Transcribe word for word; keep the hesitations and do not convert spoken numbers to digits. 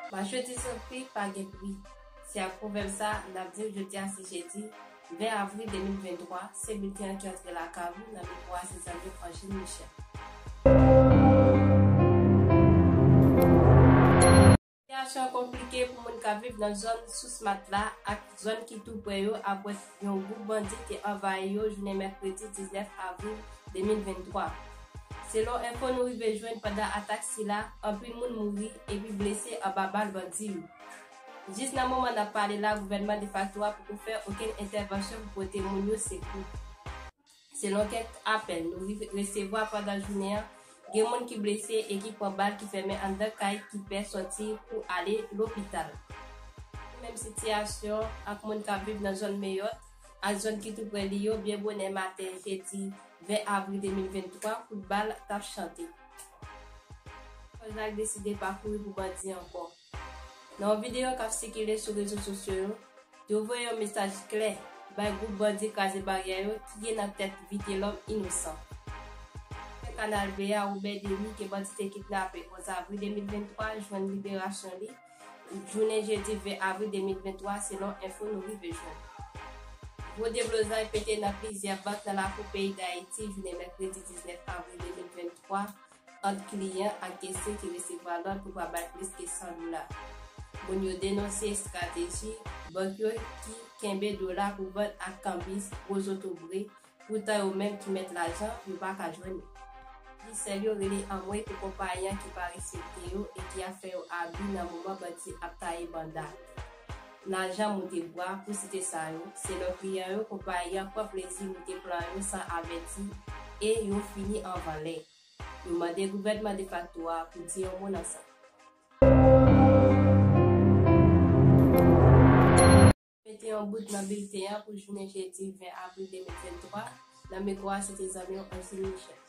Mache di sou pri pa gen pri. Se ak pwovèb sa, n ap di w jodi a se jedi ven avril de mil venntwa, se bilten an ki antre lakay ou, nan mikwo a se zanmi w Angeline Michel. Sitiyasyon konplike pou moun k ap viv nan zòn Sous Matla ak zòn ki tou pre yo apre yon gwoup bandi te anvayi yo jounen mèkredi diznèf avril de mil venntwa. Selon enfo nou rive jwenn pandan atak sila, anpil moun mouri epi blese anba bal bandi yo. Jis nan moman n ap pale la, gouvènman defakto a poko fè okenn entèvansyon pou pote moun yo sekou. Selon kèk apèl nou rive resevwa pandan jounen an, gen moun ki blese e ki pran bal ki fèmen anndan kay ki pè sòti pou ale lopital. Menm sitiyasyon ak moun k ap viv nan zòn Meyòt ak zòn ki tou pre li yo, byen bonè maten jedi ven avril de mil venntwa, kout bal t ap chante. Fòs la deside pa kouri pou bandi ankò. Nan yon videyo k ap sikile sou rezo sosyo yo, yo voye yon mesaj klè bay gwoup bandi Kraze Baryè yo ki gen nan tèt Vitelòm Inosan. Kanal B a, Robert Denis, ke bandi te kidnape onz avril de mil venntwa, jwenn liberasyon li jounen jedi ven avril de mil venntwa, selon enfo nou rive jwenn. Gwo deblozay pete nan plizyè bank nan lakou peyi Dayiti jounen mèkredi diznèf avril de mil venntwa, ant kliyan ak kesye ki resevwa lòd pou pa bay plis ke san dola. Moun yo denonse estrateji bank yo ki kenbe dola pou vann ak kanbis gwo zotobre, poutan yo menm ki mèt lajan, yo pa ka jwenn li. Sèl yo rele anmwe pou konpayi an ki pa respekte yo e ki ap fè yo abi nan moman bandi ap taye banda. Lajan moute bwa, pou site sa yo, selon kliyan yo, konpayi an pran plezi moute plan yo san avèti e yo fini anvan lè. Yo mande gouvènman defakto a pou di yon mo nan sa. Mete yon bout nan bilten an pou jounen jedi ven avril de mil venntwa. Nan mikwo a, se te zanmi w Angeline Michel.